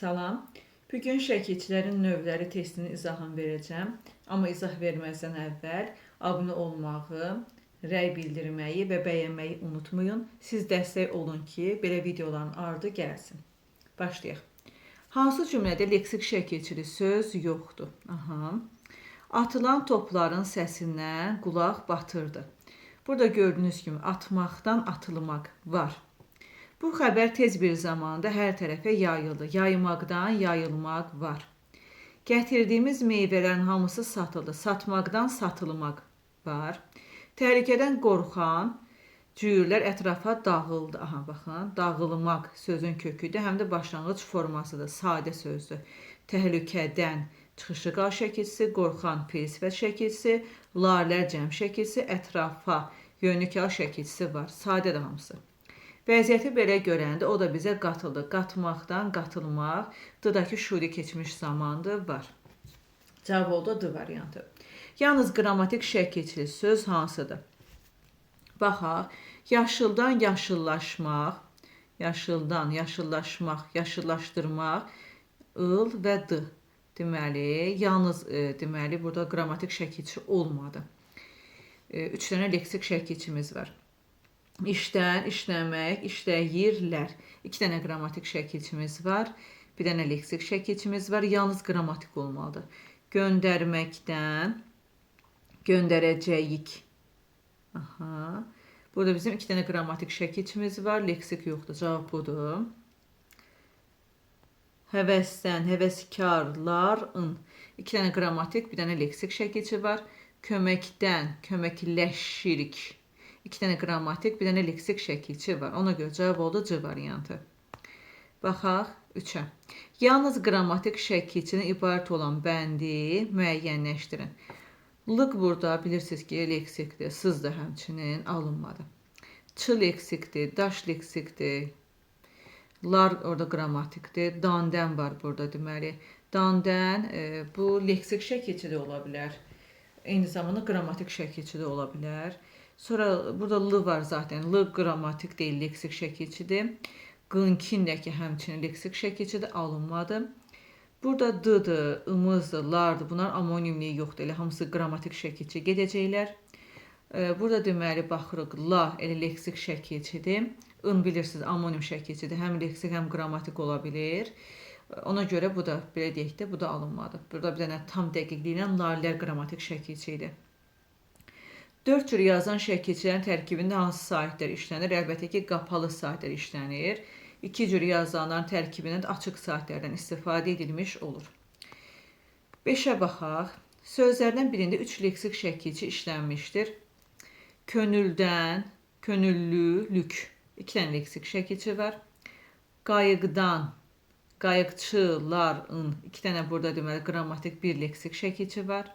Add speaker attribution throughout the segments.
Speaker 1: Salam. Bugün şəkilçilərin növləri testinin izahını verəcəm. Amma izah verməzdən əvvəl abunə olmağı, rəy bildirməyi və bəyənməyi unutmayın. Siz dəstək olun ki, belə videoların ardı gəlsin. Başlayaq. Hansı cümlədə leksik şəkilçili söz yoxdur? Aha. Atılan topların səsindən qulaq batırdı. Burada gördüyünüz kimi atmaqdan atılmaq var. Bu xəbər tez bir zamanda hər tərəfə yayıldı. Yaymaqdan yayılmaq var. Gətirdiyimiz meyvələrin hamısı satıldı. Satmaqdan satılmaq var. Təhlükədən qorxan cüyürlər ətrafa dağıldı. Aha, baxın, dağılmaq sözün köküdür, həm də başlanğıc formasıdır, sadə sözdür. Təhlükədən çıxışı qal şəkilçisi, qorxan fe'l sifət şəkilçisi, larlər cəm şəkilçisi, ətrafa yönlük hal şəkilçisi var. Sadədir hamısı. Vəziyyəti belə görəndə o da bizə qatıldı. Qatmaqdan qatılmaq, D-dakı şuri keçmiş zamandır var. Cavab oldu D variantı. Yalnız qrammatik şəkilçili söz hansıdır? Baxaq, yaşıldan yaşıllaşmaq, yaşıldan yaşıllaşmaq, yaşıllaşdırmaq, ıl və d. Deməli, yalnız deməli burada qrammatik şəkilçi olmadı. 3 dənə leksik şəkilçimiz var. İşdən, işləmək, işləyirlər. 2 dənə qrammatik şəkilçimiz var. Bir dənə leksik şəkilçimiz var. Yalnız qrammatik olmalıdır. Göndərməkdən göndərəcəyik. Aha. Burada bizim 2 dənə qrammatik şəkilçimiz var. Leksik yoxdur. Cavab budur. Həvəsdən, həvəskarların. 2 dənə qrammatik, bir dənə leksik şəkilçi var. Köməkdən, köməkləşirik. 2 dənə qrammatik, bir dənə leksik şəkilçi var. Ona görə cavab oldu C variantı. Baxaq 3-ə. Yalnız qrammatik şəkilçidən ibarət olan bəndi müəyyənləşdirin. Lıq burada bilirsiniz ki, leksikdir. Sız da həmçinin alınmadı. Ç leksikdir, daş leksikdir. Lar orada qrammatikdir. Dandən var burada deməli. Dandən bu leksik şəkilçi də ola bilər. Eyni zamanda qrammatik şəkilçi də ola bilər. Sonra burada L var zaten. L qrammatik deyil, leksik şəkilçidir. Qınkin də ki, həmçinin leksik şəkilçidir, alınmadı. Burada D-dır, ımızdır, lardır. Bunlar amonimliyi yoxdur. Elə hamısı qrammatik şəkilçi gedəcəklər. Burada deməli baxırıq, la elə leksik şəkilçidir. In bilirsiniz, amonim şəkilçidir. Həm leksik, həm qrammatik ola bilir. Ona görə bu da, belə deyək də, bu da alınmadı. Burada bir dənə tam dəqiqliklə larlər qrammatik şəkilçi idi. 4 cür yazan şəkilçilərin tərkibində hansı saitlər işlənir? Əlbəttə ki, qapalı saitlər işlənir. 2 cür yazanların tərkibində də açıq saitlərdən istifadə edilmiş olur. 5-ə baxaq. Sözlərdən birində 3 leksik şəkilçi işlənmişdir. Könüldən, könüllülük. 2 dənə leksik şəkilçi var. Qayıqdan, qayıqçıların. 2 dənə burada deməli qrammatik bir leksik şəkilçi var.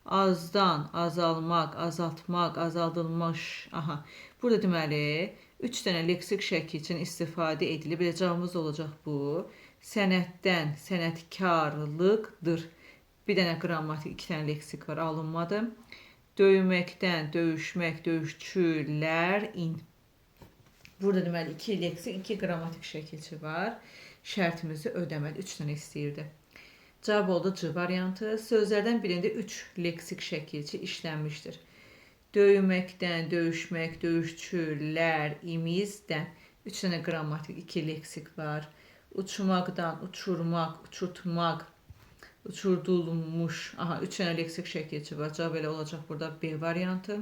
Speaker 1: Azdan, azalmaq, azaltmaq, azaldılmış. Aha. Burada deməli 3 dənə leksik şəkilçinin istifadə edilib. Belə cavabımız olacaq bu. Sənətdən, sənətkarlıqdır. Bir dənə qrammatik, 2 dənə leksik var, alınmadı. Döyməkdən, döyüşmək, döyüşçülərin. Burada deməli 2 leksik, 2 qrammatik şəkilçi var. Şərtimizi ödəmədi. 3 dənə istəyirdi. Cavab oldu C variantı. Sözlərdən birində 3 leksik şəkilçi işlənmişdir. Döyməkdən, döyüşmək, döyüşçülər, imizdən. 3 dənə qrammatik, 2 leksik var. Uçmaqdan, uçurmaq, uçurtmaq, uçurdulmuş. Aha, 3 dənə leksik şəkilçi var. Cavab elə olacaq burada B variantı.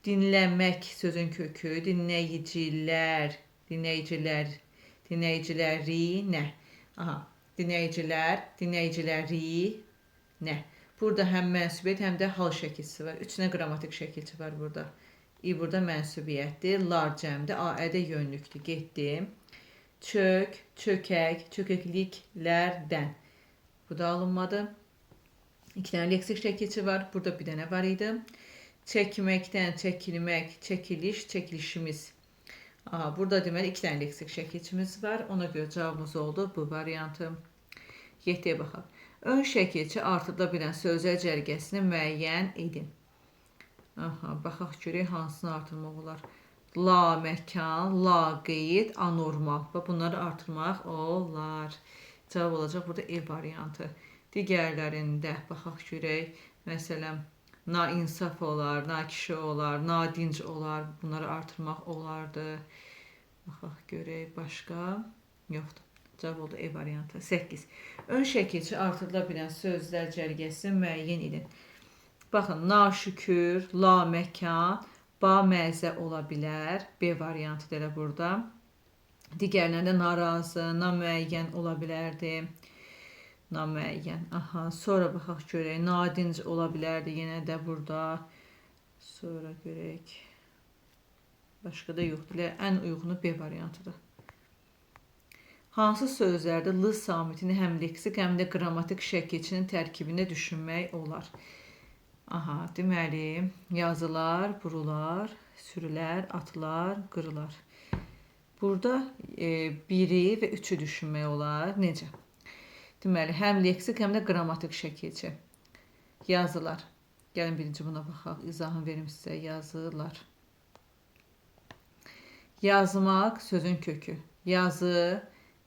Speaker 1: Dinləmək sözün kökü, dinləyicilər, dinləyicilər, dinləyiciləri nə? Aha. Dinləyicilər, dinləyiciləri nə? Burada həm mənsubiyyət, həm də hal şəkilçisi var. 3 dənə qrammatik şəkilçi var burada. İ burada mənsubiyyətdir, lar cəmdir, A, Ə də yönlükdür. Getdim. Çök, çökək, çökəkliklərdən. Bu da alınmadı. 2 dənə leksik şəkilçi var. Burada bir dənə var idi. Çəkməkdən, çəkilmək, çəkiliş, çəkilişimiz. Aha, burada deməli 2 dənə leksik şəkilçimiz var. Ona görə cavabımız oldu bu variantı. 7-yə baxaq. Ön şəkilçi artırıla bilən sözlər cərgəsini müəyyən edin. Aha, baxaq görək hansını artırmaq olar. La məkan, la qeyd, anormal. Bax, bunları artırmaq olar. Cavab olacaq burada E variantı. Digərlərində baxaq görək. Məsələn, nainsaf olar, nakişi olar, nadinc olar. Bunları artırmaq olardı. Baxaq görək başqa yoxdur. Cavab oldu E variantı. 8. Ön şəkilçi artırıla bilən sözlər cərgəsini müəyyən edin. Baxın, naşükür, la məkan, ba məzə ola bilər. B variantı da elə burada. Digərlərində narazı, namüəyyən ola bilərdi. Namüəyyən. Aha, sonra baxaq görək. Nadinc ola bilərdi yenə də burada. Sonra görək. Başqa da yoxdur. Elə ən uyğunu B variantıdır. Hansı sözlərdə l samitini həm leksik, həm də qrammatik şəkilçinin tərkibində düşünmək olar? Aha, deməli, yazılar, burular, sürülər, atlar, qırılar. Burada 1-i və 3-ü düşünmək olar. Necə? Deməli, həm leksik, həm də qrammatik şəkilçi. Yazılar. Gəlin birinci buna baxaq. İzahını verim sizə. Yazılar. Yazmaq sözün kökü. Yazı,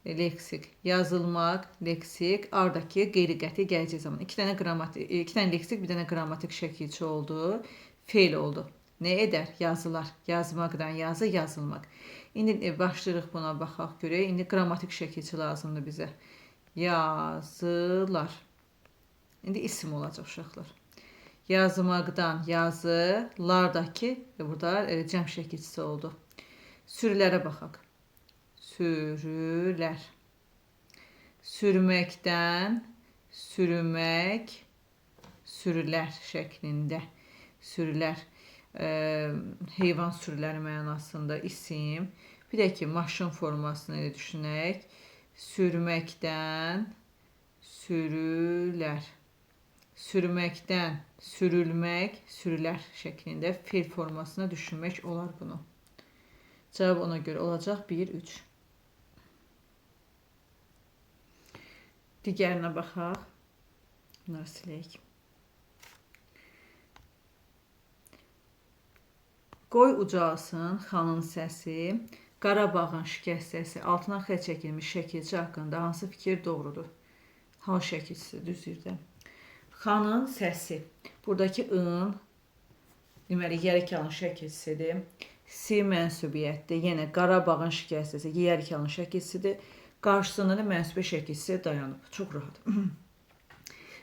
Speaker 1: leksik. Yazılmaq, leksik. Ardakı qeyri-qəti gələcək zaman. İki dənə qrammatik, iki dənə leksik, bir dənə qrammatik şəkilçi oldu. Feil oldu. Nə edər? Yazılar. Yazmaqdan yazı, yazılmaq. İndi başlayırıq buna baxaq görək. İndi qrammatik şəkilçi lazımdır bizə. Yazılar. İndi isim olacaq uşaqlar. Yazmaqdan yazı, lardakı burada cəm şəkilçisi oldu. Sürülərə baxaq. Sürülər. Sürməkdən sürmək, sürülər şəklində. Sürülər. Heyvan sürüləri mənasında isim. Bir də ki, maşın formasını elə düşünək. Sürməkdən sürülər. Sürməkdən sürülmək, sürülər şəklində feil formasına düşünmək olar bunu. Cavab ona görə olacaq 1, 3. Digərinə baxaq. Bunları silək. Qoy ucalsın xanın səsi, Qarabağın şikəstəsi, altına xətt çəkilmiş şəkilçi haqqında hansı fikir doğrudur? Hal şəkilçisi, düz yerdə. Xanın səsi. Buradakı ın, deməli, yərikalın şəkilçisidir. Si mənsubiyyətdir, yəni Qarabağın şikəstəsi yərikalın şəkilçisidir. Qarşısında da mənsubə şəkilçisi dayanıb. Çox rahat.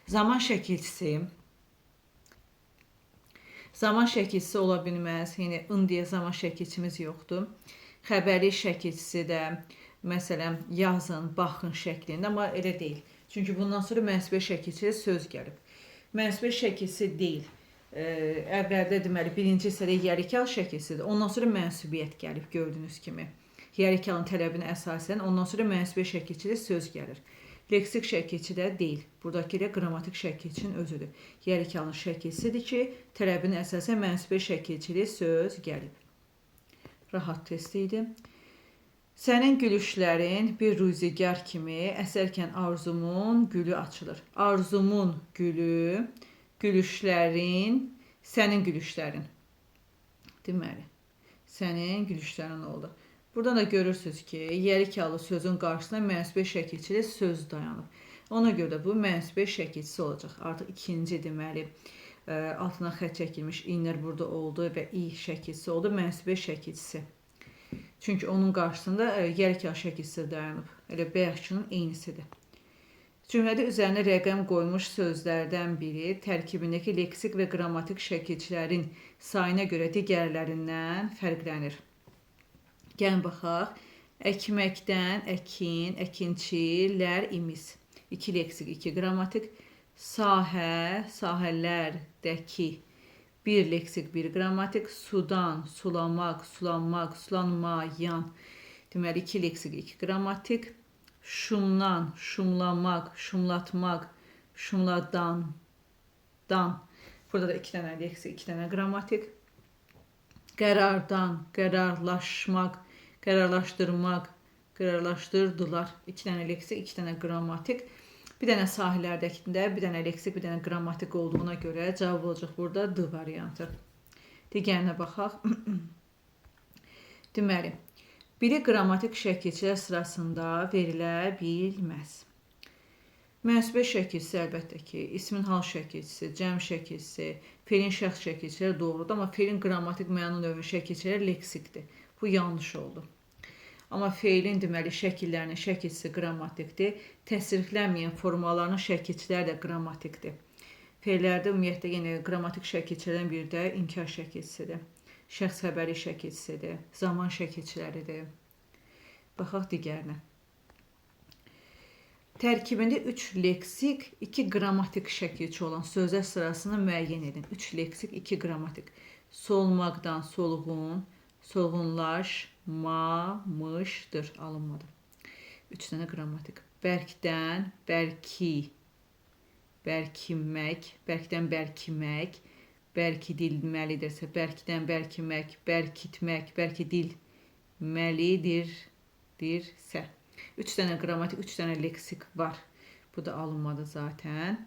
Speaker 1: Zaman şəkilçisi. Zaman şəkilçisi ola bilməz. Yəni, ın deyə zaman şəkilçimiz yoxdur. Xəbərlik şəkilçisi də, məsələn, yazın, baxın şəklində, amma elə deyil. Çünki bundan sonra mənsubə şəkilçisi söz gəlib. Mənsubə şəkilçisi deyil. Əvvəldə deməli, birinci hissədə yərikal şəkilçisidir. Ondan sonra mənsubiyyət gəlib, gördüyünüz kimi. Yərikalın tələbinə əsasən, ondan sonra mənsubə şəkilçisi söz gəlir. Leksik şəkilçi də deyil. Buradakı elə qrammatik şəkilçinin özüdür. Yərikalın şəkilçisidir ki, tələbinə əsasən mənsubə şəkilçili söz gəlib. Rahat test idi. Sənin gülüşlərin bir ruzigar kimi əsərkən arzumun gülü açılır. Arzumun gülü, gülüşlərin, sənin gülüşlərin. Deməli, sənin gülüşlərin oldu. Buradan da görürsünüz ki, yərikalı sözün qarşısına mənsubə şəkilçili söz dayanıb. Ona görə də bu mənsubə şəkilçisi olacaq. Artıq ikinci deməli, altına xətt çəkilmiş inlər burada oldu və i şəkilçisi oldu, mənsubə şəkilçisi. Çünki onun qarşısında yərikal şəkilçisi dayanıb. Elə bayaqkının eynisidir. Cümlədə üzərinə rəqəm qoymuş sözlərdən biri tərkibindəki leksik və qrammatik şəkilçilərin sayına görə digərlərindən fərqlənir. Gəlin baxaq. Əkməkdən əkin, əkinçilər, imiz. 2 leksik, 2 qrammatik. Sahə, sahələrdəki. 1 leksik, 1 qrammatik. Sudan, sulamaq, sulanmaq, sulanmayan. Deməli, 2 leksik, 2 qrammatik. Şumdan, şumlamaq, şumlatmaq, şumladan, dan. Burada da 2 dənə leksik, 2 dənə qrammatik. Qərardan, qərarlaşmaq, qərarlaşdırmaq, qərarlaşdırdılar. 2 dənə leksik, 2 dənə qrammatik. Bir dənə sahələrdəkində bir dənə leksik, bir dənə qrammatik olduğuna görə cavab olacaq burada D variantı. Digərinə baxaq. Deməli, biri qrammatik şəkilçilər sırasında verilə bilməz. Münasibət şəkilçisi əlbəttə ki, ismin hal şəkilçisi, cəm şəkilçisi, feilin şəxs şəkilçiləri doğrudur, amma feilin qrammatik məna növü şəkilçiləri leksikdir. Bu yanlış oldu. Amma feilin deməli şəkillərinin şəkilçisi qrammatikdir, təsriflənməyən formalarının şəkilçiləri də qrammatikdir. Feillərdə ümumiyyətlə yenə qrammatik şəkilçilərdən biri də inkar şəkilçisidir, şəxs xəbəri şəkilçisidir, zaman şəkilçiləridir. Baxaq digərinə. Tərkibində 3 leksik, 2 qrammatik şəkilçi olan sözlər sırasını müəyyən edin. 3 leksik, 2 qrammatik. Solmaqdan solğun, solğunlaşmamışdır. Alınmadı. 3 dənə qrammatik. Bərkdən bərki, bərkimək, bərkdən bərkimək, bərkidilməlidirsə, bərkdən bərkimək, bərkitmək, bərkidilməlidirdirsə. 3 dənə qrammatik, 3 dənə leksik var. Bu da alınmadı zaten.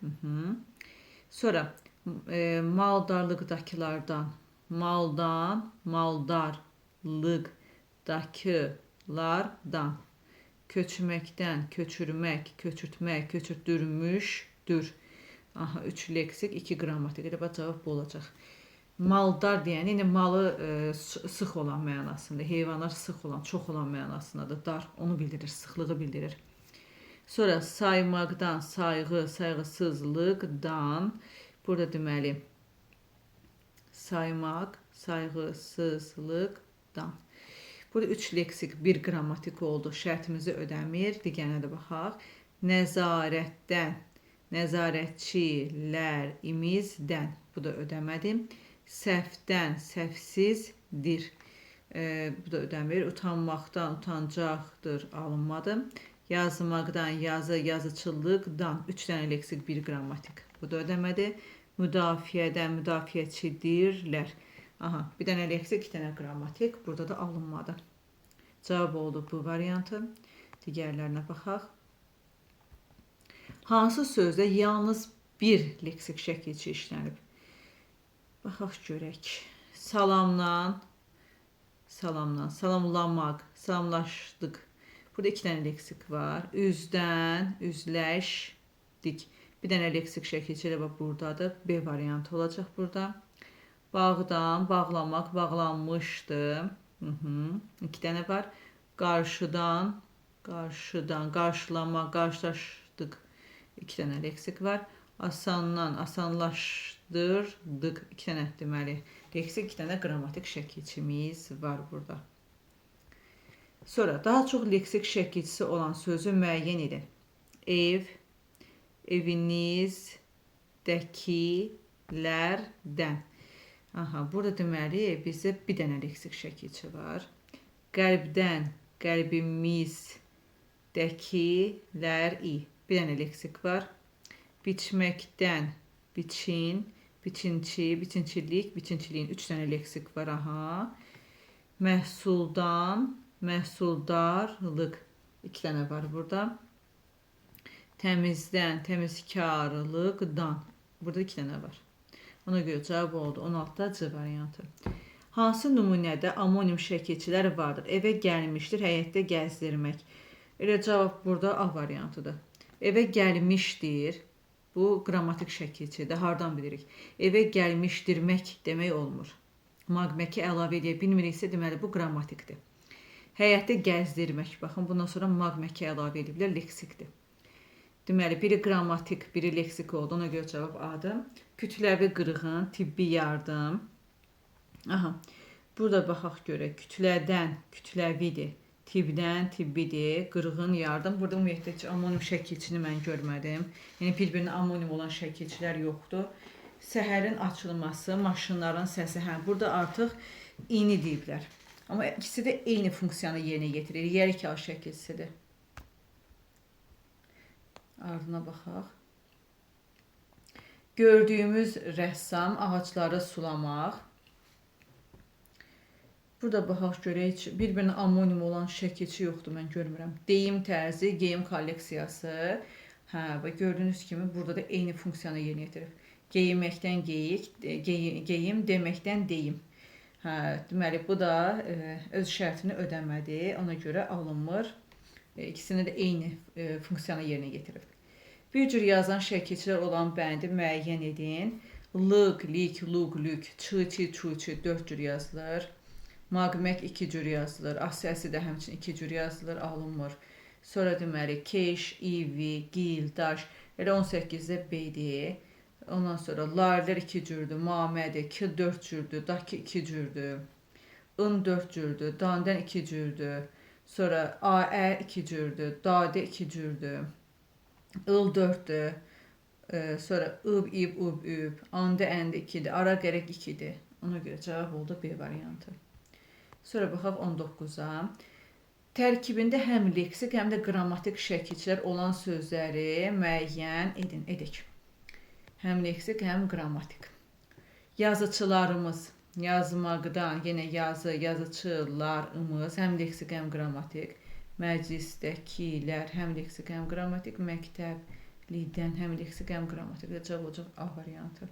Speaker 1: Sonra maldarlıqdakılardan, maldan, maldarlıqdakılardan, köçməkdən, köçürmək, köçürtmək, köçürtdürmüşdür. Aha, 3 leksik, 2 qrammatik. Elə bax, cavab bu olacaq. Maldar deyən, yəni malı sıx olan mənasında, heyvanlar sıx olan, çox olan mənasındadır. Dar, onu bildirir, sıxlığı bildirir. Sonra saymaqdan, sayğı, sayğısızlıqdan, burada deməli, saymaq, sayğısızlıqdan. Burada 3 leksik, 1 qrammatik oldu. Şərtimizi ödəmir. Digərinə də baxaq. Nəzarətdən, nəzarətçilərimizdən. Bu da ödəmədim. Səhvdən, səhvsizdir. Bu da ödəmir. Utanmaqdan, utancaqdır. Alınmadı. Yazmaqdan, yazı, yazıçılıqdan. 3 dənə leksik, 1 qrammatik. Bu da ödəmədi. Müdafiədən, müdafiəçidirlər. Aha, bir dənə leksik, 2 dənə qrammatik. Burada da alınmadı. Cavab oldu bu variantı. Digərlərinə baxaq. Hansı sözdə yalnız bir leksik şəkilçi işlənib? Baxaq görək. Salamdan, salamdan, salamlamaq, salamlaşdıq. Burada 2 dənə leksik var. Üzdən, üzləşdik. Bir dənə leksik şəkilçi elə bax buradadır. B variantı olacaq burada. Bağdan, bağlamaq, bağlanmışdı. 2 dənə var. Qarşıdan, qarşıdan, qarşılamaq, qarşılaşdıq. 2 dənə leksik var. Asandan, asanlaşdırdıq. 2 dənə deməli leksik, 2 dənə qrammatik şəkilçimiz var burada. Sonra daha çox leksik şəkilçisi olan sözü müəyyən edin. Ev, evinizdəkilərdən. Aha, burada deməli bizdə bir dənə leksik şəkilçi var. Qəlbdən, qəlbimizdəkiləri. Bir dənə leksik var. Biçməkdən, biçin, biçinçi, biçinçilik, biçinçiliyin 3 dənə leksik var. Aha. Məhsuldan, məhsuldarlıq. 2 dənə var burada. Təmizdən, təmizkarlıqdan. Burada 2 dənə var. Ona görə cavab oldu 16-da C variantı. Hansı nümunədə amonim şəkilçilər vardır? Evə gəlmişdir, həyətdə gəzdirmək. Elə cavab burada A variantıdır. Evə gəlmişdir. Bu qrammatik şəkilçidir. Hardan bilirik? Evə gəlmişdirmək demək olmur. Maqməki əlavə edə bilmiriksə, deməli bu qrammatikdir. Həyətdə gəzdirmək. Baxın, bundan sonra maqməki əlavə ediblər, leksikdir. Deməli, biri qrammatik, biri leksik oldu. Ona görə cavab A-dır. Kütləvi qırğın, tibbi yardım. Aha, burada baxaq görək. Kütlədən, kütləvidir. Tibdən, tibbidir. Qırğın, yardım. Burada ümumiyyətlə heç amonim şəkilçini mən görmədim. Yəni, bir-birinə amonim olan şəkilçilər yoxdur. Səhərin açılması, maşınların səsi. Hə, burada artıq eyni deyiblər. Amma ikisi də eyni funksiyanı yerinə yetirir. Yerik al şəkilçisidir. Ardına baxaq. Gördüyümüz rəssam ağacları sulamaq. Burada baxaq görək, heç bir-birinə amonim olan şəkilçi yoxdur, mən görmürəm. Deyim tərzi, geyim kolleksiyası. Hə, və gördüyünüz kimi burada da eyni funksiyanı yerinə yetirib. Geyinməkdən geyik, geyim, deməkdən deyim. Hə, deməli, bu da öz şərtini ödəmədi, ona görə alınmır. İkisini də eyni funksiyanı yerinə yetirib. Bir cür yazan şəkilçilər olan bəndi müəyyən edin. Lıq, lik, luq, lük, çı, çi, çu, çi 4 cür yazılır. Maqmək 2 cür yazılır. A səsi də həmçinin 2 cür yazılır, alınmır. Sonra deməli, keş, ivi, gil, daş. Elə 18-də B-dir. Ondan sonra larlər 2 cürdür, mamədir, ki 4 cürdür, daki 2 cürdür, ın 4 cürdür, dandən 2 cürdür. Sonra A, Ə 2 cürdür, dadə 2 cürdür, ıl 4-dür. Sonra ıb, ib, ub, üb, anda, əndə 2-dir, ara, qərək 2-dir. Ona görə cavab oldu B variantı. Sonra baxaq 19-a. Tərkibində həm leksik, həm də qrammatik şəkilçilər olan sözləri müəyyən edin, edək. Həm leksik, həm qrammatik. Yazıçılarımız, yazmaqdan, yenə yazı, yazıçılarımız, həm leksik, həm qrammatik. Məclisdəkilər, həm leksik, həm qrammatik. Məktəblidən, həm leksik, həm qrammatik. Cavab olacaq A variantı.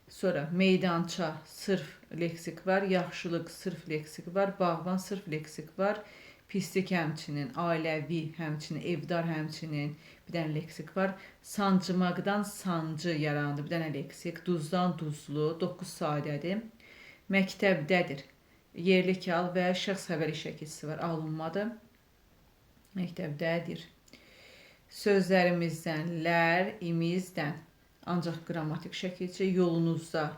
Speaker 1: Sonra meydança sırf leksik var, yaxşılıq sırf leksik var, bağban sırf leksik var, pislik həmçinin, ailəvi həmçinin, evdar həmçinin bir dənə leksik var. Sancımaqdan sancı yarandı, bir dənə leksik, duzdan duzlu, 9 sadədir. Məktəbdədir, yerlik hal və şəxs xəbəri şəkilçisi var, alınmadı. Məktəbdədir. Sözlərimizdən, lər, imizdən. Ancaq qrammatik şəkilçi, yolunuzda,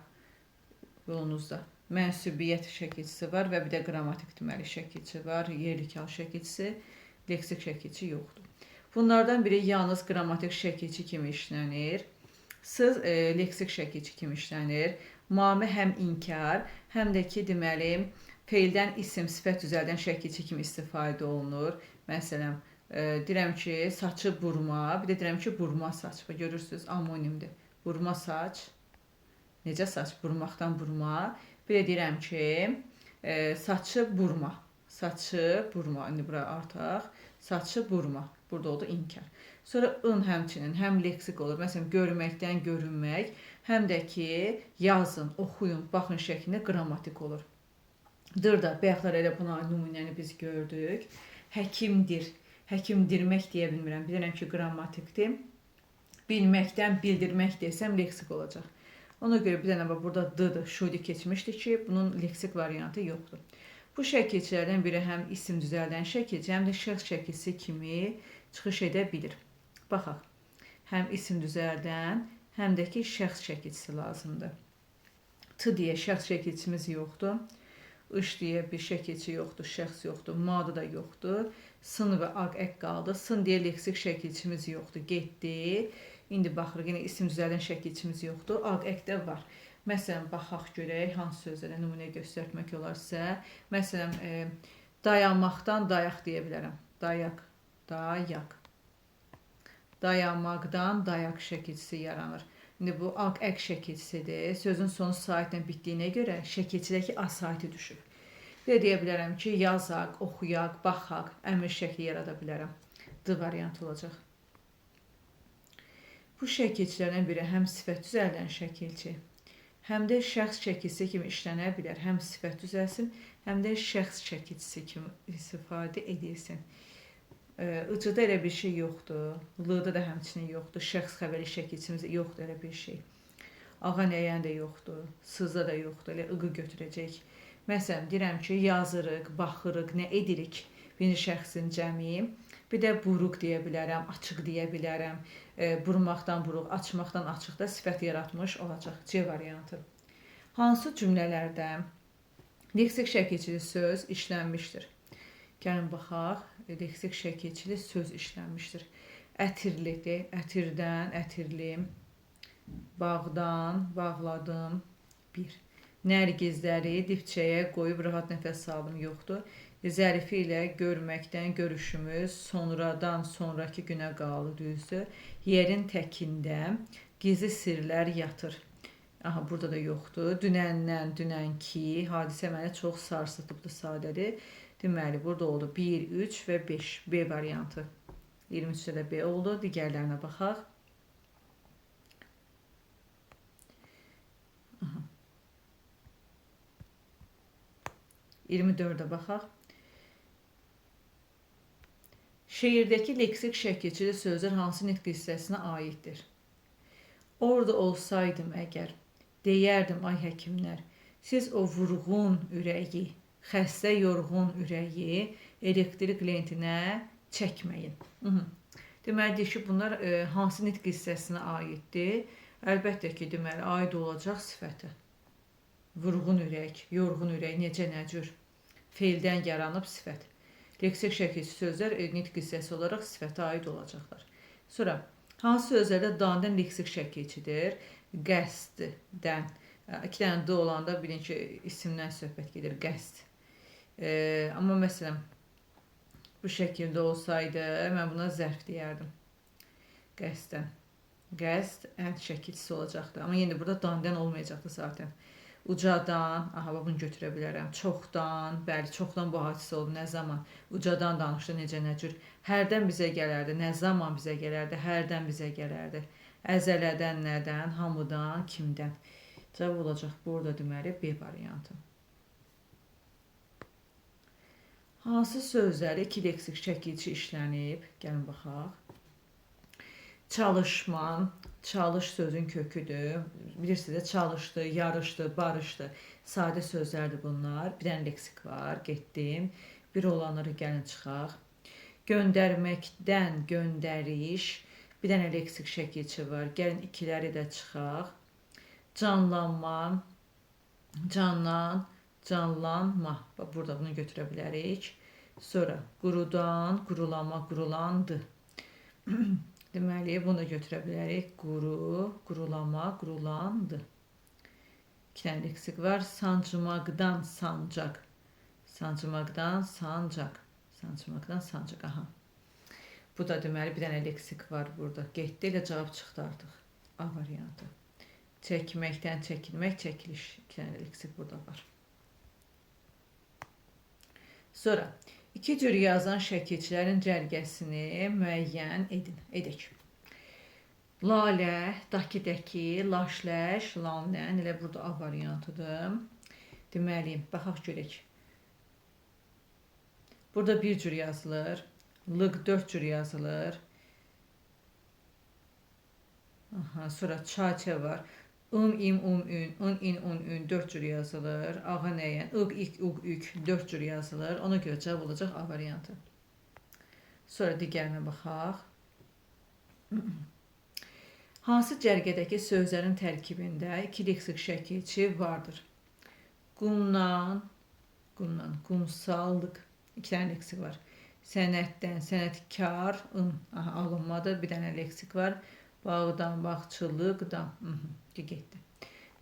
Speaker 1: yolunuzda mənsubiyyət şəkilçisi var və bir də qrammatik deməli şəkilçi var, yerlik hal şəkilçisi, leksik şəkilçi yoxdur. Bunlardan biri yalnız qrammatik şəkilçi kimi işlənir. Sız leksik şəkilçi kimi işlənir. Mami həm inkar, həm də ki, deməli, feildən isim, sifət düzəldən şəkilçi kimi istifadə olunur. Məsələn, deyirəm ki, saçı burma, bir də deyirəm ki, burma saç. Bax, görürsünüz, amonimdir. Burma saç. Necə saç? Burmaqdan burma. Bir də deyirəm ki, saçı burma. Saçı burma. İndi bura artıq. Saçı burma. Burada oldu inkar. Sonra ın həmçinin həm leksik olur. Məsələn, görməkdən görünmək, həm də ki, yazın, oxuyun, baxın şəklində qrammatik olur. Dır da, bayaqlar elə buna nümunəni biz gördük. Həkimdir. Həkimdirmək deyə bilmirəm. Bilirəm ki, qrammatikdir. Bilməkdən bildirmək desəm leksik olacaq. Ona görə bir dənə bax burada d-dır, şudi keçmişdi ki, bunun leksik variantı yoxdur. Bu şəkilçilərdən biri həm isim düzəldən şəkilçi, həm də şəxs şəkilçisi kimi çıxış edə bilir. Baxaq, həm isim düzəldən, həm də ki, şəxs şəkilçisi lazımdır. T deyə şəxs şəkilçimiz yoxdur. Iş deyə bir şəkilçi yoxdur, şəxs yoxdur, madı da yoxdur. Sın və aq ək qaldı. Sın deyə leksik şəkilçimiz yoxdur, getdi. İndi baxırıq, yenə isim düzəldən şəkilçimiz yoxdur, aq ək də var. Məsələn, baxaq görək, hansı sözlərə nümunə göstərmək olar sizə. Məsələn, dayanmaqdan dayaq deyə bilərəm. Dayaq, dayaq. Dayanmaqdan dayaq şəkilçisi yaranır. İndi bu aq ək şəkilçisidir. Sözün sonu saitlə bitdiyinə görə şəkilçidəki a saiti düşüb. Bir də deyə bilərəm ki, yazaq, oxuyaq, baxaq, əmr şəkli yarada bilərəm. D variantı olacaq. Bu şəkilçilərdən biri həm sifət düzəldən şəkilçi, həm də şəxs şəkilçisi kimi işlənə bilər. Həm sifət düzəlsin, həm də şəxs şəkilçisi kimi istifadə edilsin. I-da elə bir şey yoxdur, L-da da həmçinin yoxdur, şəxs xəbəri şəkilçimiz yoxdur elə bir şey. Ağa nəyən də yoxdur, sızda da yoxdur, elə I-qı götürəcək. Məsələn, deyirəm ki, yazırıq, baxırıq, nə edirik birinci şəxsin cəmi. Bir də buruq deyə bilərəm, açıq deyə bilərəm. Burmaqdan buruq, açmaqdan açıq da sifət yaratmış olacaq. C variantı. Hansı cümlələrdə leksik şəkilçili söz işlənmişdir? Gəlin baxaq, leksik şəkilçili söz işlənmişdir. Ətirlidir, ətirdən, ətirli, bağdan, bağladım, bir. Nərgizləri dipçəyə qoyub rahat nəfəs aldım, yoxdur. Zərifi ilə görməkdən görüşümüz sonradan sonraki günə qaldı, düzdür. Yerin təkində gizli sirlər yatır. Aha, burada da yoxdur. Dünəndən dünənki hadisə məni çox sarsıtıbdır, sadədir. Deməli, burada oldu 1, 3 və 5. B variantı. 23-də də B oldu. Digərlərinə baxaq. Aha. 24-ə baxaq. Şeirdəki leksik şəkilçili sözlər hansı nitq hissəsinə aiddir? Orada olsaydım əgər, deyərdim ay həkimlər, siz o vurğun ürəyi, xəstə yorğun ürəyi elektrik lentinə çəkməyin. Deməli, deyir ki, bunlar hansı nitq hissəsinə aiddir? Əlbəttə ki, deməli, aid olacaq sifətə. Vurğun ürək, yorğun ürək, necə, nə cür? Feildən yaranıb sifət. Leksik şəkilçi sözlər nitq hissəsi olaraq sifətə aid olacaqlar. Sonra, hansı sözlərdə dandan leksik şəkilçidir? Qəsddən. İki dənə d olanda bilin ki, isimdən söhbət gedir, qəsd. Amma məsələn, bu şəkildə olsaydı, mən buna zərf deyərdim. Qəsdən. Qəsd ən şəkilçisi olacaqdı. Amma yenə burada dandan olmayacaqdı zaten. Ucadan, aha, bunu götürə bilərəm. Çoxdan, bəli, çoxdan bu hadisə oldu, nə zaman? Ucadan danışdı, necə, nə cür? Hərdən bizə gələrdi, nə zaman bizə gələrdi, hərdən bizə gələrdi. Əzələdən, nədən, hamıdan, kimdən? Cavab olacaq burada deməli B variantı. Hansı sözləri iki leksik şəkilçi işlənib? Gəlin baxaq. Çalışma, çalış sözün köküdür. Bilirsiniz də, çalışdı, yarışdı, barışdı. Sadə sözlərdir bunlar. Bir dənə leksik var, getdim. Bir olanları gəlin çıxaq. Göndərməkdən göndəriş. Bir dənə leksik şəkilçi var. Gəlin ikiləri də çıxaq. Canlanma, canlan, canlanma. Bax, burada bunu götürə bilərik. Sonra qurudan, qurulama, qurulandı. Deməli, bunu da götürə bilərik. Quru, qurulama, qurulandı. İki dənə leksik var. Sancmaqdan sancaq. Sancmaqdan sancaq. Sancmaqdan sancaq. Aha. Bu da deməli, bir dənə leksik var burada. Getdi, elə cavab çıxdı artıq. A variantı. Çəkməkdən çəkilmək, çəkiliş. İki dənə leksik burada var. Sonra, iki cür yazan şəkilçilərin cərgəsini müəyyən edin. Edək. Lalə, dakidəki, laşləş, lanlən. Elə burada A variantıdır. Deməli, baxaq görək. Burada bir cür yazılır. Lıq 4 cür yazılır. Aha, sonra çay var. Um, im, um, ün, un, in, un, ün 4 cür yazılır. Ağa nəyən, ıq, ik, uq, ük 4 cür yazılır. Ona görə cavab olacaq A variantı. Sonra digərinə baxaq. Hansı cərgədəki sözlərin tərkibində iki leksik şəkilçi vardır? Qumdan, qumdan, qumsallıq. İki dənə leksik var. Sənətdən, sənətkar, ın. Aha, alınmadı. Bir dənə leksik var. Bağdan, bağçılıqdan. Getdi.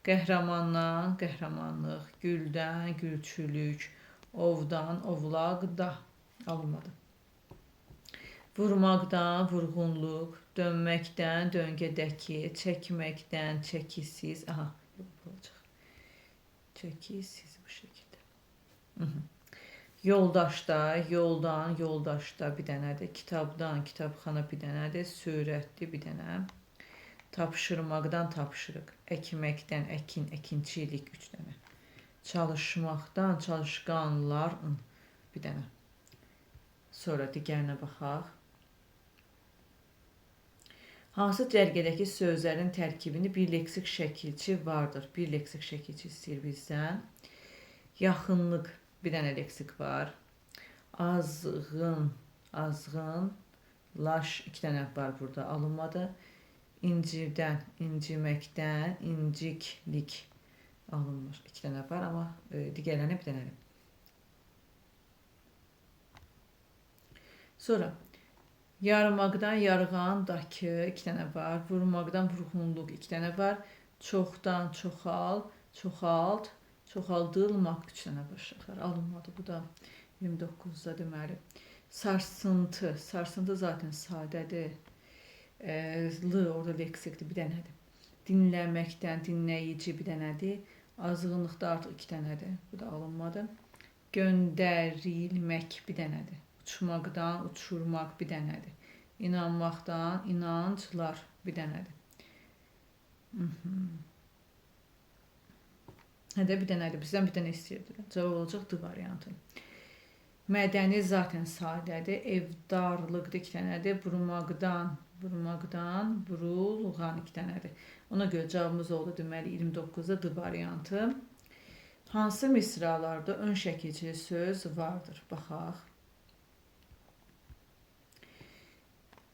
Speaker 1: Qəhrəmandan, qəhrəmanlıq, güldən, gülçülük, ovdan, ovlaqda. Alınmadı. Vurmaqdan, vurğunluq, dönməkdən, döngədəki, çəkməkdən, çəkisiz. Aha, bu olacaq. Çəkisiz bu şəkildə. Yoldaşda, yoldan, yoldaşda bir dənədir. Kitabdan, kitabxana bir dənədir. Sürətli bir dənə. Tapşırmaqdan tapşırıq. Əkməkdən əkin, əkinçilik 3 dənə. Çalışmaqdan çalışqanlar bir dənə. Sonra digərinə baxaq. Hansı cərgədəki sözlərin tərkibində bir leksik şəkilçi vardır? Bir leksik şəkilçi istəyir bizdən. Yaxınlıq bir dənə leksik var. Azğın, azğın, laş 2 dənə var burada alınmadı. İncirdən, inciməkdən, inciklik alınmır. 2 dənə var, amma digərlərinə bir dənədir. Sonra, yarmaqdan yarğan, dakı 2 dənə var. Vurmaqdan vurğunluq 2 dənə var. Çoxdan çoxal, çoxalt, çoxaldılmaq 3 dənə var uşaqlar. Alınmadı bu da 29-da deməli. Sarsıntı, sarsıntı zaten sadədir. L orada leksikdir, bir dənədir. Dinləməkdən, dinləyici bir dənədir. Azğınlıqda artıq 2 dənədir. Bu da alınmadı. Göndərilmək bir dənədir. Uçmaqdan, uçurmaq bir dənədir. İnanmaqdan, inanclar bir dənədir. Hədə bir dənədir. Bizdən bir dənə istəyirdilər. Cavab olacaq D variantı. Mədəni zaten sadədir. Evdarlıqda 2 dənədir. Burmaqdan, burmaqdan, burulğan 2 dənədir. Ona görə cavabımız oldu deməli 29-da D variantı. Hansı misralarda ön şəkilçili söz vardır? Baxaq.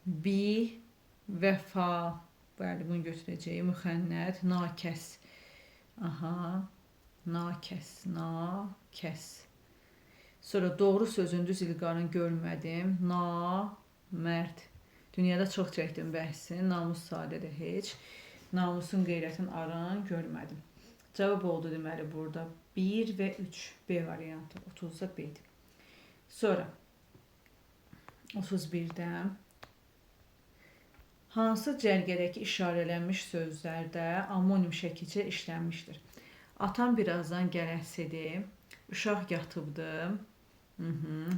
Speaker 1: Bi, vəfa, bəli, bunu götürəcəyik. Müxənnət, nakəs. Aha, nakəs, nakəs. Sonra doğru sözün düz ilqarını görmədim. Namərd. Dünyada çox çəkdim bəhsini. Namus sadədir heç. Namusun, qeyrətin arın görmədim. Cavab oldu deməli burada 1 və 3 B variantı. 30-da B-dir. Sonra 31-də hansı cərgədəki işarələnmiş sözlərdə amonim şəkilçə işlənmişdir? Atam birazdan gələsidir. Uşaq yatıbdı.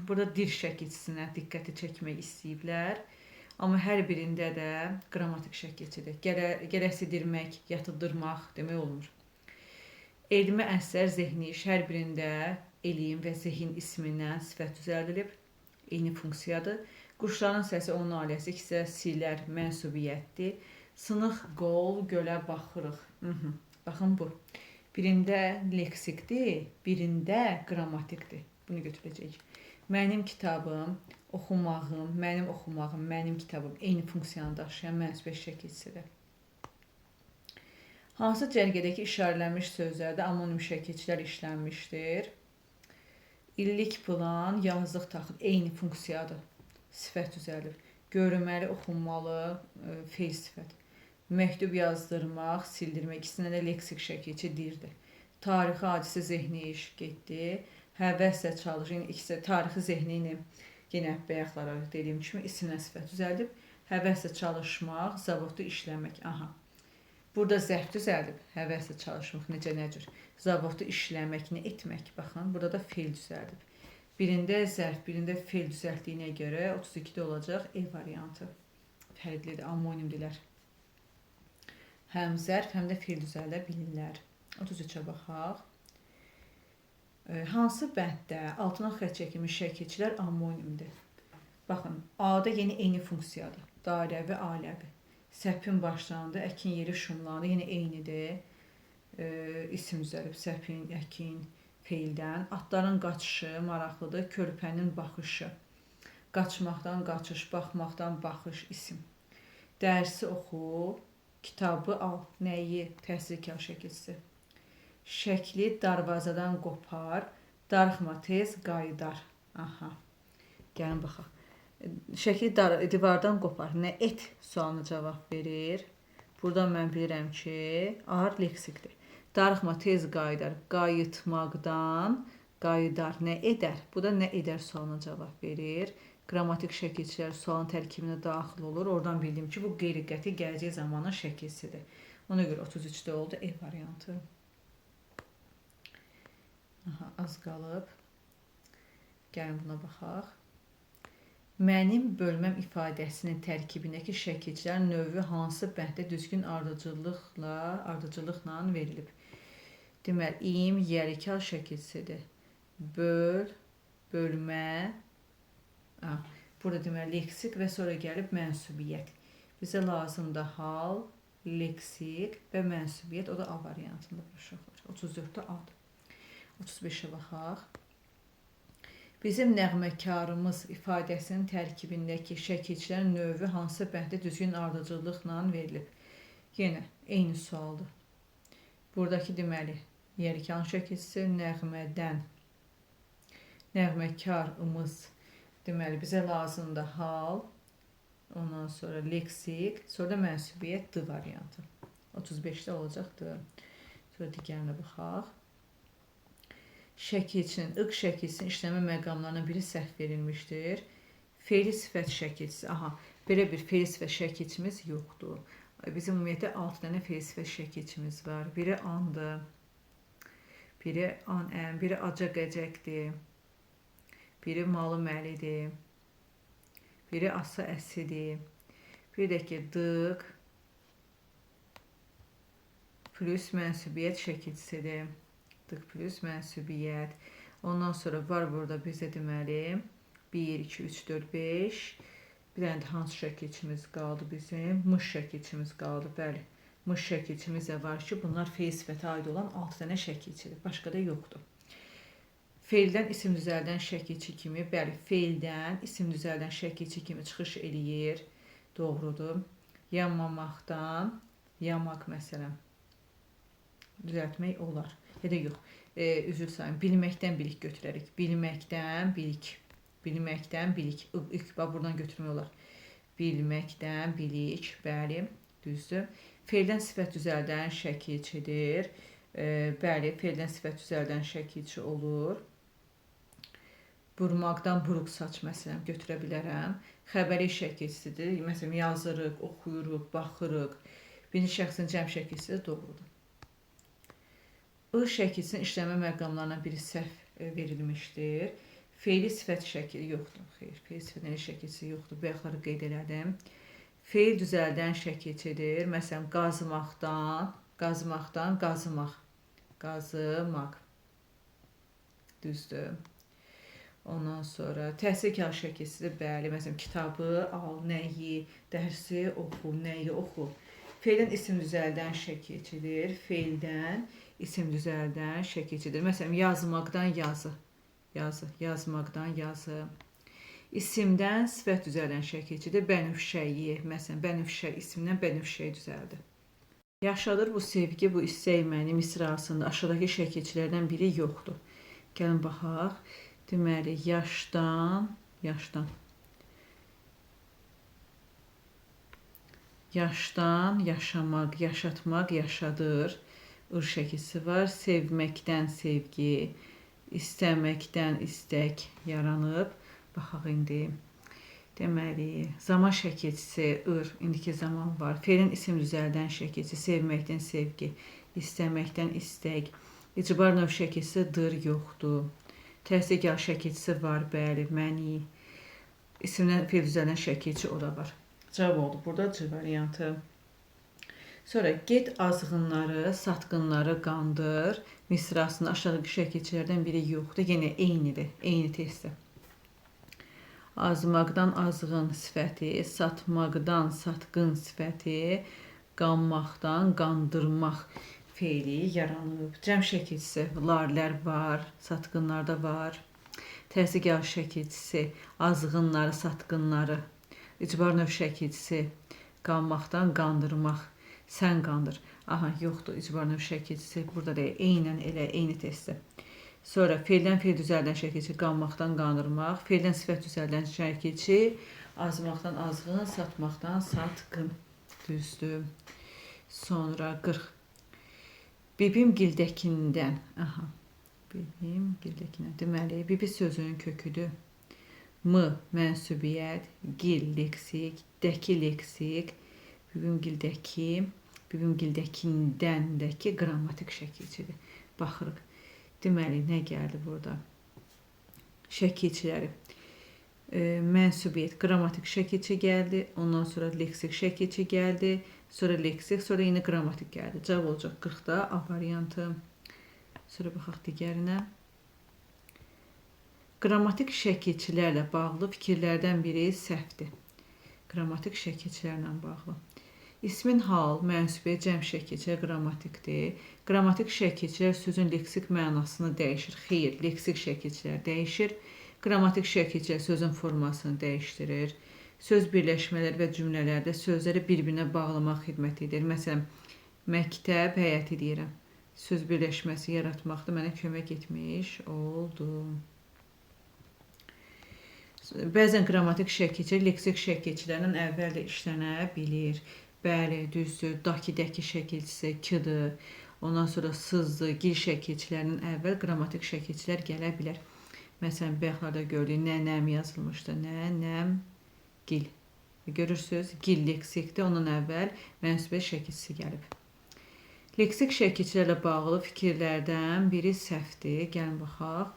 Speaker 1: Burada dir şəkilçisinə diqqəti çəkmək istəyiblər. Amma hər birində də qrammatik şəkilçidir. Gələsidirmək, yatıbdırmaq demək olmur. Elmi əsər, zehni iş, hər birində elm və zehin ismindən sifət düzəldilib. Eyni funksiyadır. Quşların səsi onun ailəsi, ikisi silər mənsubiyyətdir. Sınıq qol, gölə baxırıq. Baxın bu. Birində leksikdir, birində qrammatikdir. Bunu götürəcəyik. Mənim kitabım, oxumağım, mənim oxumağım, mənim kitabım eyni funksiyanı daşıyan mənsubiyyət şəkilçisidir. Hansı cərgədəki işarələnmiş sözlərdə amonim şəkilçilər işlənmişdir? İllik plan, yazlıq taxıl eyni funksiyadır. Sifət düzəldib. Görünməli, oxunmalı, feil sifət. Məktub yazdırmaq, sildirmək ikisində də leksik şəkilçi dirdir. Tarixi hadisə zehni iş getdi. Həvəslə çalış, yəni ikisi tarixi zehni ilə yenə bayaqlara dediyim kimi isimlə sifət düzəldib. Həvəslə çalışmaq, zavodda işləmək. Aha. Burada zərf düzəldib. Həvəslə çalışmaq necə nə cür. Zavodda işləmək, nə etmək. Baxın, burada da feil düzəldib. Birində zərf, birində feil düzəltdiyinə görə 32-də olacaq E variantı. Fərqlidir, amonimdirlər. Həm zərf, həm də feil düzəldə bilirlər. 33-ə baxaq. Hansı bənddə altına xətt çəkilmiş şəkilçilər amonimdir? Baxın, A-da yeni eyni funksiyadır. Dairəvi, ailəvi. Səpin başlandı, əkin yeri şumlandı. Yenə eynidir. İsim düzəlib, səpin, əkin, feildən. Atların qaçışı maraqlıdır. Körpənin baxışı. Qaçmaqdan qaçış, baxmaqdan baxış isim. Dərsi oxu, kitabı al. Nəyi? Təhsilkar şəkilçisi. Şəkli darvazadan qopar, darıxma tez qayıdar. Aha. Gəlin baxaq. Şəkli divardan qopar. Nə et sualına cavab verir. Buradan mən bilirəm ki, ar leksikdir. Darıxma tez qayıdar. Qayıtmaqdan qayıdar. Nə edər? Bu da nə edər sualına cavab verir. Qrammatik şəkilçilər sualın tərkibinə daxil olur. Oradan bildim ki, bu qeyri-qəti gələcək zamanın şəkilçisidir. Ona görə 33-də oldu E variantı. Aha, az qalıb. Gəlin buna baxaq. Mənim bölməm ifadəsinin tərkibindəki şəkilçilərin növü hansı bənddə düzgün ardıcıllıqla verilib? Deməli, im yərikal şəkilçisidir. Böl, bölmə. Burada deməli leksik və sonra gəlib mənsubiyyət. Bizə lazımdır hal, leksik və mənsubiyyət. O da A variantında uşaqlar. 34-də A-dır. 35-ə baxaq. Bizim nəğməkarımız ifadəsinin tərkibindəki şəkilçilərin növü hansı bənddə düzgün ardıcıllıqla verilib? Yenə eyni sualdır. Buradakı deməli, yerikan şəkilçisi nəğmədən, nəğməkarımız deməli bizə lazımdır hal, ondan sonra leksik, sonra da mənsubiyyət D variantı. 35-də olacaqdır. Sonra digərinə baxaq. Şəkilçinin, ıq şəkilçisinin işləmə məqamlarından biri səhv verilmişdir. Feili sifət şəkilçisi. Aha, belə bir feili sifət şəkilçimiz yoxdur. Bizim ümumiyyətlə 6 dənə feili sifət şəkilçimiz var. Biri andır, biri an, ən, biri acaq-əcəkdir, biri malı məlidir, biri asa əsidir, bir də ki, dıq plus mənsubiyyət şəkilçisidir. Dıq plus mənsubiyyət. Ondan sonra var burada bizə deməli 1, 2, 3, 4, 5. Bir dənə də hansı şəkilçimiz qaldı bizim? Mış şəkilçimiz qaldı, bəli. Mış şəkilçimiz də var ki, bunlar feil sifətə aid olan 6 dənə şəkilçidir. Başqa da yoxdur. Feildən isim düzəldən şəkilçi kimi, bəli, feildən isim düzəldən şəkilçi kimi çıxış eləyir. Doğrudur. Yanmamaqdan, yamaq məsələn, düzəltmək olar. Ya da yox, üzr sayın, bilməkdən bilik götürərik. Bilməkdən bilik. Bilməkdən bilik. İlk, bax, buradan götürmək olar. Bilməkdən bilik, bəli, düzdür. Feildən sifət düzəldən şəkilçidir. Bəli, feildən sifət düzəldən şəkilçi olur. Burmaqdan buruq saç məsələn götürə bilərəm. Xəbəri şəkilçisidir. Məsələn, yazırıq, oxuyuruq, baxırıq. Birinci şəxsin cəm şəkilçisi də doğrudur. I şəkilçisinin işləmə məqamlarından biri səhv verilmişdir. Feili sifət şəkili yoxdur. Xeyr, feili sifət şəkilçisi yoxdur. Bayaqları qeyd elədim. Feil düzəldən şəkilçidir. Məsələn, qazmaqdan, qazmaqdan qazımaq. Qazımaq. Düzdür. Ondan sonra təhsilkar şəkilçisidir. Bəli, məsələn, kitabı al, nəyi, dərsi oxu, nəyi oxu. Feildən isim düzəldən şəkilçidir. Feildən isim düzəldən şəkilçidir. Məsələn, yazmaqdan yazı. Yazı, yazmaqdan yazı. İsimdən sifət düzəldən şəkilçidir. Bənövşəyi, məsələn, bənövşə ismindən bənövşəyi düzəldir. Yaşadır bu sevgi, bu istək məni misrasında aşağıdakı şəkilçilərdən biri yoxdur. Gəlin baxaq. Deməli, yaşdan, yaşdan. Yaşdan, yaşamaq, yaşatmaq, yaşadır. Ir şəkilçisi var. Sevməkdən sevgi, istəməkdən istək yaranıb. Baxaq indi. Deməli, zaman şəkilçisi ir, indiki zaman var. Feilin isim düzəldən şəkilçisi, sevməkdən sevgi, istəməkdən istək. İcbar növ şəkilçisi dır yoxdur. Təhsilgah şəkilçisi var, bəli, məni. İsimdən feil düzəldən şəkilçi o da var. Cavab oldu burada C variantı. Sonra get azğınları, satqınları qandır. Misrasında aşağıdakı şəkilçilərdən biri yoxdur. Yenə eynidir, eyni testdir. Azmaqdan azğın sifəti, satmaqdan satqın sifəti, qanmaqdan qandırmaq feili yaranıb. Cəm şəkilçisi, larlər var, satqınlarda var. Təhsilgah şəkilçisi, azğınları, satqınları. İcbar növ şəkilçisi, qanmaqdan qandırmaq. Sən qandır. Aha, yoxdur icbar növ şəkilçisi. Burada da eynən elə, eyni testdir. Sonra feildən feil düzəldən şəkilçi, qanmaqdan qandırmaq. Feildən sifət düzəldən şəkilçi, azmaqdan azğın, satmaqdan satqın. Düzdür. Sonra 40. Bibim gildəkindən. Aha. Bibim gildəkindən. Deməli, bibi sözünün köküdür. M mənsubiyyət, gil leksik, dəki leksik, bibim gildəki, bibim gildəkindəndəki qrammatik şəkilçidir. Baxırıq. Deməli, nə gəldi burada? Şəkilçiləri. Mənsubiyyət, qrammatik şəkilçi gəldi, ondan sonra leksik şəkilçi gəldi, sonra leksik, sonra yenə qrammatik gəldi. Cavab olacaq 40-da A variantı. Sonra baxaq digərinə. Qrammatik şəkilçilərlə bağlı fikirlərdən biri səhvdir. Qrammatik şəkilçilərlə bağlı. İsmin hal, mənsubiyyət, cəm şəkilçilər qrammatikdir. Qrammatik şəkilçilər sözün leksik mənasını dəyişir. Xeyr, leksik şəkilçilər dəyişir. Qrammatik şəkilçilər sözün formasını dəyişdirir. Söz birləşmələri və cümlələrdə sözləri bir-birinə bağlamaq xidmət edir. Məsələn, məktəb həyəti deyirəm. Söz birləşməsi yaratmaqda mənə kömək etmiş oldu. Bəzən qrammatik şəkilçilər leksik şəkilçilərdən əvvəl də işlənə bilir. Bəli, düzdür. Daki, dəki şəkilçisi k-dır. Ondan sonra sızdır, gil şəkilçilərinin əvvəl qrammatik şəkilçilər gələ bilər. Məsələn, bayaqlarda gördük, nənəm yazılmışdı. Nənəm, gil. Görürsünüz, gil leksikdir. Ondan əvvəl mənsubiyyət şəkilçisi gəlib. Leksik şəkilçilərlə bağlı fikirlərdən biri səhvdir. Gəlin baxaq.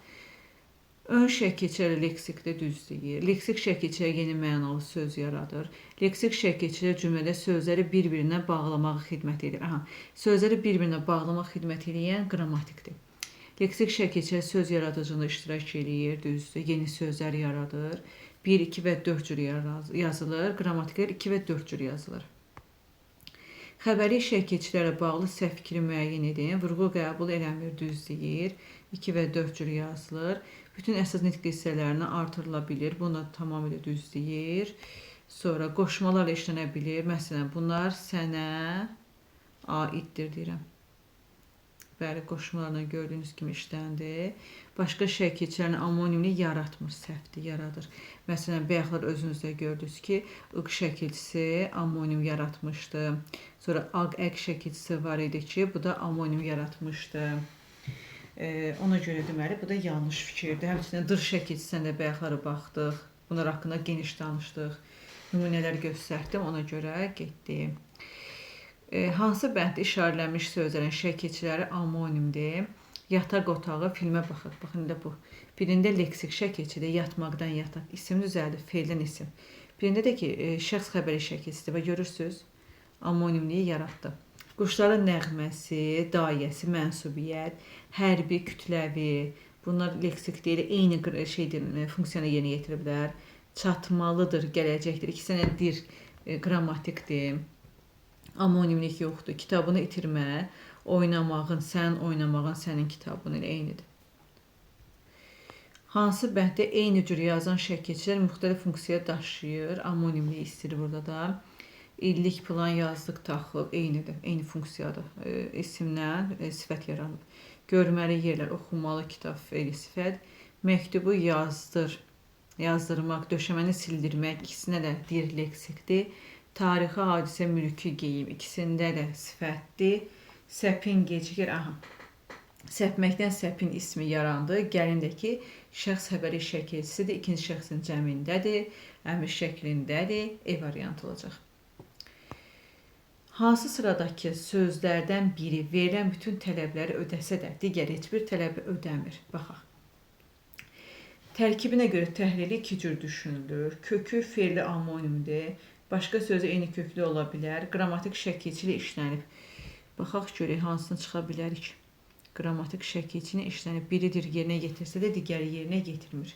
Speaker 1: Ön şəkilçilər leksikdə düz deyir. Leksik şəkilçilər yeni mənalı söz yaradır. Leksik şəkilçilər cümlədə sözləri bir-birinə bağlamağa xidmət edir. Aha, sözləri bir-birinə bağlamaq xidmət edən qrammatikdir. Leksik şəkilçilər söz yaradıcılığında iştirak eləyir, düzdür. Yeni sözlər yaradır. 1, 2 və 4 cür yazılır. Qrammatiklər 2 və 4 cür yazılır. Xəbəri şəkilçilərə bağlı səhv fikri müəyyən edin. Vurğu qəbul eləmir, düz deyir. 2 və 4 cür yazılır. Bütün əsas nitq hissələrinə artırıla bilir. Bunu da tamamilə düz deyir. Sonra qoşmalarla işlənə bilir. Məsələn, bunlar sənə aiddir deyirəm. Bəli, qoşmalarla gördüyünüz kimi işləndi. Başqa şəkilçilərin amonimini yaratmır, səhvdir, yaradır. Məsələn, bayaqlar özünüz də gördünüz ki, ıq şəkilçisi amonim yaratmışdı. Sonra aq, əq şəkilçisi var idi ki, bu da amonim yaratmışdı. Ona görə deməli, bu da yanlış fikirdir. Həmçinin dır şəkilçisinə də bayaqlara baxdıq. Bunlar haqqında geniş danışdıq. Nümunələr göstərdim, ona görə getdi. Hansı bənddə işarələnmiş sözlərin şəkilçiləri amonimdir? Yataq otağı, filmə baxaq. Baxın, elə bu. Birində leksik şəkilçidir, yatmaqdan yataq. İsim düzəldir, feildən isim. Birində də ki, şəxs xəbəri şəkilçisidir və görürsünüz, amonimliyi yaratdı. Quşların nəğməsi, dayəsi, mənsubiyyət, hərbi, kütləvi. Bunlar leksik deyil, eyni şeydir, funksiyanı yerinə yetiriblər. Çatmalıdır, gələcəkdir. İki dənə dir, qrammatikdir. Amonimlik yoxdur. Kitabını itirmə, oynamağın, sən oynamağın, sənin kitabın ilə eynidir. Hansı bənddə eyni cür yazan şəkilçilər müxtəlif funksiya daşıyır? Amonimliyi istəyir burada da. İllik plan yazdıq, taxıl, eynidir, eyni funksiyadır. İsimdən sifət yaranıb. Görməli yerlər, oxumalı kitab, feili sifət. Məktubu yazdır, yazdırmaq, döşəməni sildirmək, ikisinə də dir leksikdir. Tarixi hadisə, mülki geyim, ikisində də sifətdir. Səpin gecikir, aha. Səpməkdən səpin ismi yarandı. Gəlin də ki, şəxs xəbəri şəkilçisidir, ikinci şəxsin cəmindədir, əmr şəklindədir, E variantı olacaq. Hansı sıradakı sözlərdən biri verilən bütün tələbləri ödəsə də, digər heç bir tələbi ödəmir? Baxaq. Tərkibinə görə təhlili iki cür düşünülür. Kökü fe'li amonimdir. Başqa sözü eyni köklü ola bilər. Qrammatik şəkilçi ilə işlənib. Baxaq görək hansını çıxa bilərik. Qrammatik şəkilçi ilə işlənib. Biridir yerinə yetirsə də, digəri yerinə yetirmir.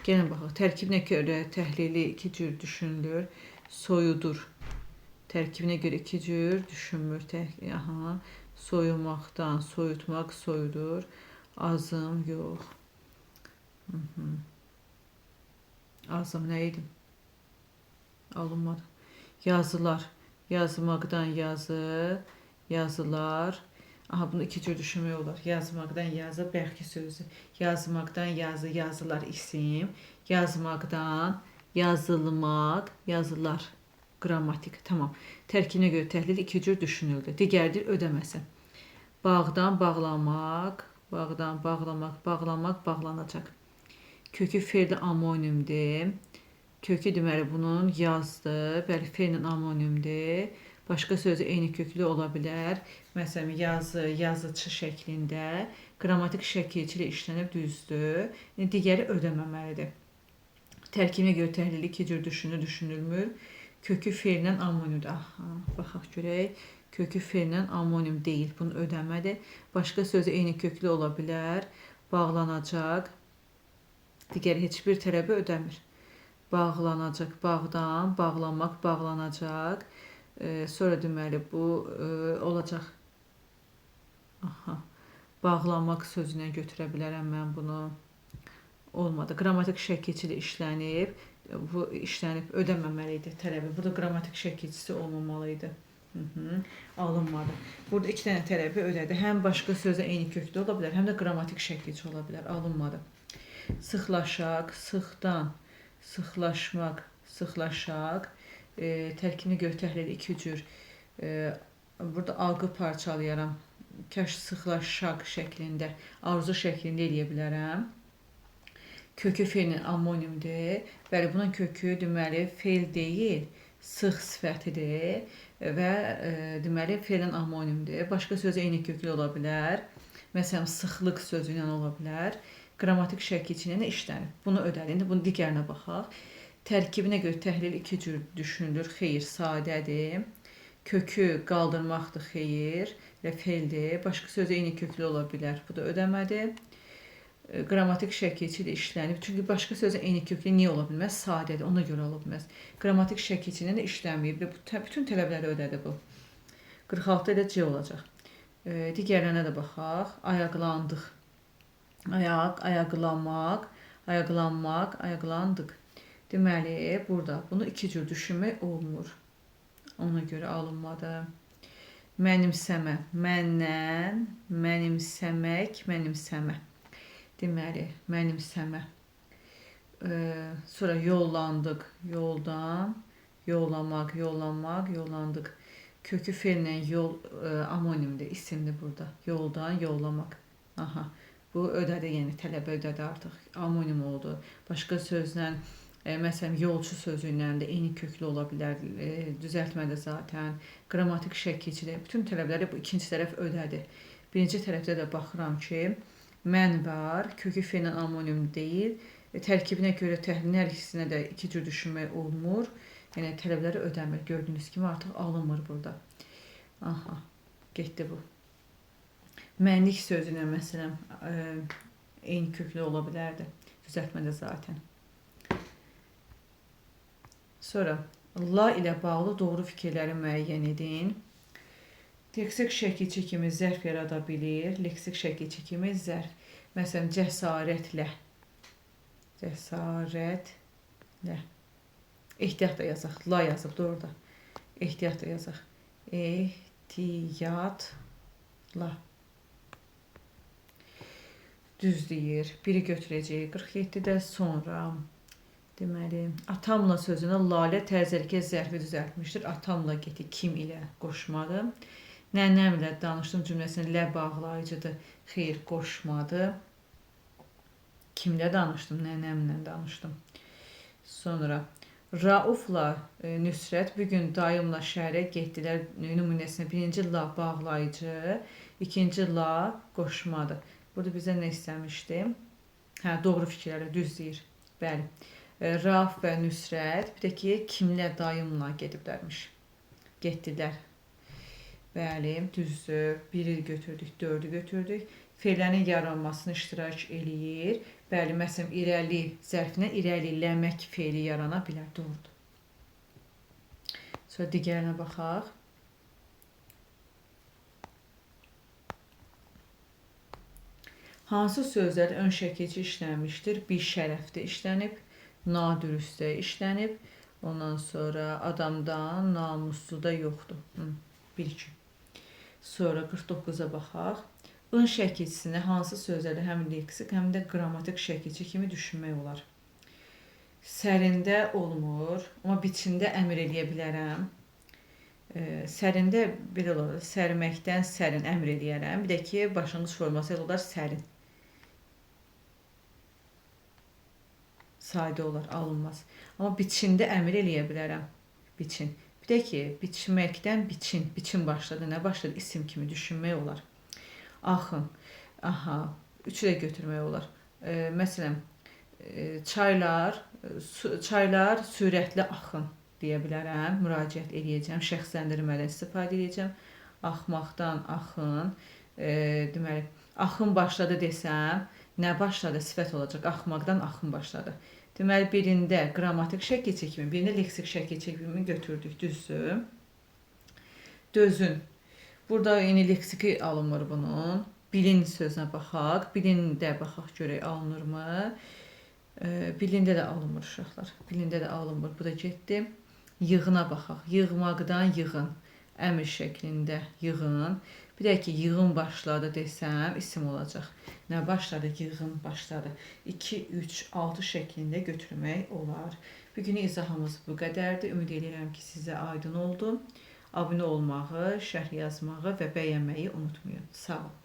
Speaker 1: Gəlin baxaq. Tərkibinə görə təhlili iki cür düşünülür. Soyudur. Tərkibinə görə iki cür düşünmür. Aha. Soyumaqdan soyutmaq soyudur. Azım yox. Azım nə idi? Alınmadı. Yazılar. Yazmaqdan yazı, yazılar. Aha, bunu iki cür düşünmək olar. Yazmaqdan yazı, bayaqki sözü. Yazmaqdan yazı, yazılar isim. Yazmaqdan yazılmaq, yazılar. Qrammatik. Tamam. Tərkibinə görə təhlil iki cür düşünüldü. Digərdir ödəməsi. Bağdan bağlamaq, bağdan bağlamaq, bağlamaq, bağlanacaq. Kökü fe'li amonimdir. Kökü deməli bunun yazdı. Bəli, fe'lin amonimdir. Başqa sözü eyni köklü ola bilər. Məsələn, yazı, yazıçı şəklində qrammatik şəkilçi ilə işlənib düzdür. Digəri ödəməməlidir. Tərkibinə görə təhlili iki cür düşünür, düşünülmür. Kökü fe'llə amonimdir. Aha, baxaq görək. Kökü fe'llə amonim deyil. Bunu ödəmədir. Başqa sözü eyni köklü ola bilər. Bağlanacaq. Digəri heç bir tələbi ödəmir. Bağlanacaq, bağdan, bağlanmaq, bağlanacaq. Sonra deməli bu olacaq. Aha. Bağlanmaq sözünə götürə bilərəm mən bunu. Olmadı. Qrammatik şəkilçi ilə işlənib. Bu işlənib ödəməməli idi tələbi. Burada qrammatik şəkilçisi olmamalı idi. Alınmadı. Burada iki dənə tələbi ödədi. Həm başqa sözə eyni köklü ola bilər, həm də qrammatik şəkilçi ola bilər. Alınmadı. Sıxlaşaq, sıxdan, sıxlaşmaq, sıxlaşaq. Tərkibinə görə təhlil iki cür. Burada alqı parçalayaram. Kaş sıxlaşaq şəklində, arzu şəklində eləyə bilərəm. Kökü fe'lin amonimdir. Bəli, bunun kökü deməli fe'l deyil, sıx sifətidir və deməli fe'lin amonimdir. Başqa sözü eyni köklü ola bilər. Məsələn, sıxlıq sözü ilə ola bilər. Qrammatik şəkilçi ilə işlənib. Bunu ödəli. İndi bunun digərinə baxaq. Tərkibinə görə təhlil iki cür düşünülür. Xeyr, sadədir. Kökü qaldırmaqdır, xeyir. Elə feildir. Başqa sözə eyni köklü ola bilər. Bu da ödəmədi. Qrammatik şəkilçi ilə işlənib. Çünki başqa sözə eyni köklü niyə ola bilməz? Sadədir, ona görə ola bilməz. Qrammatik şəkilçi ilə də işlənməyib. Bu, bütün tələbləri ödədi bu. 46 ilə C olacaq. Digərlərinə də baxaq. Ayaqlandıq. Ayaq, ayaqlanmaq, ayaqlanmaq, ayaqlandıq. Deməli, burada bunu iki cür düşünmək olmur. Ona görə alınmadı. Mənimsəmə, məndən, mənimsəmək, mənimsəmə. Deməli, mənimsəmə. Sonra yollandıq, yoldan, yollamaq, yollanmaq, yollandıq. Kökü feillə yol amonimdir, isimdir burada. Yoldan, yollamaq. Aha. Bu ödədi, yəni tələbə ödədi artıq. Amonim oldu. Başqa sözlə, məsələn, yolçu sözü ilə də eyni köklü ola bilər. Düzəltmədə zaten. Qrammatik şəkilçidə bütün tələbləri bu ikinci tərəf ödədi. Birinci tərəfdə də baxıram ki, mən var, kökü feillə amonim deyil. Tərkibinə görə təhlilin hər ikisinə də iki cür düşünmək olmur. Yəni tələbləri ödəmir. Gördüyünüz kimi artıq alınmır burada. Aha, getdi bu. Mənlik sözü ilə məsələn eyni köklü ola bilərdi. Düzəltmədə zaten. Sonra la ilə bağlı doğru fikirləri müəyyən edin. Leksik şəkilçi kimi zərf yarada bilir. Leksik şəkilçi kimi zərf. Məsələn, cəsarətlə. Cəsarətlə. Ehtiyat da yazaq. La yazıb da orada. Ehtiyat da yazaq. Ehtiyatla. Düz deyir. Biri götürəcəyik. 47-də sonra. Deməli, atamla sözünə Lalə təzərkə zərfi düzəltmişdir. Atamla getdi, kim ilə qoşmadı. Nənəmlə danışdım cümləsinə lə bağlayıcıdır. Xeyr, qoşmadı. Kimlə danışdım? Nənəmlə danışdım. Sonra Raufla Nüsrət bugün dayımla şəhərə getdilər nümunəsinə birinci la bağlayıcı, ikinci la qoşmadı. Burada bizə nə istəmişdi? Hə, doğru fikirləri düz deyir. Bəli. Rauf və Nüsrət bir də ki, kimlə dayımla gediblərmiş. Getdilər. Bəli, düzdür. Biri götürdük, dördü götürdük. Fe'lərin yaranmasını iştirak eləyir. Bəli, məsələn, irəli zərfinə irəliləmək fe'li yarana bilər. Doğrudur. Sonra digərinə baxaq. Hansı sözlər ön şəkilçi işlənmişdir? Bir şərəfdə işlənib, nadürüstdə işlənib. Ondan sonra adamdan, namusluda yoxdur. 1-2. Sonra 49-a baxaq. Ön şəkilçisini hansı sözlərdə həm leksik, həm də qrammatik şəkilçi kimi düşünmək olar? Sərində olmur, amma biçində əmr eləyə bilərəm. Sərində belə olar, sərməkdən sərin əmr eləyərəm. Bir də ki, başlanğıc forması elə olar sərin. Sadə olar, alınmaz. Amma biçində əmr eləyə bilərəm. Biçin. Bir də ki, biçməkdən biçin. Biçin başladı. Nə başladı? İsim kimi düşünmək olar. Axın. Aha. Üçü də götürmək olar. Məsələn, çaylar sürətli axın deyə bilərəm. Müraciət eləyəcəm. Şəxsləndirmədən istifadə eləyəcəm. Axmaqdan axın. Deməli, axın başladı desəm, nə başladı? Sifət olacaq. Axmaqdan axın başladı. Deməli, birində qrammatik şəkil çəkimi, birində leksik şəkil çəkimi götürdük. Düzdür. Dözün. Burada yeni leksiki alınmır bunun. Bilin sözünə baxaq. Bilində baxaq görək alınırmı? Bilində də alınmır uşaqlar. Bilində də alınmır. Bu da getdi. Yığına baxaq. Yığmaqdan yığın. Əmr şəklində yığın. Bir də ki, yığın başladı desəm, isim olacaq. Nə başladı? Yığın başladı. 2, 3, 6 şəklində götürmək olar. Bugünün izahımız bu qədərdir. Ümid edirəm ki, sizə aydın oldu. Abunə olmağı, şərh yazmağı və bəyənməyi unutmayın. Sağ olun.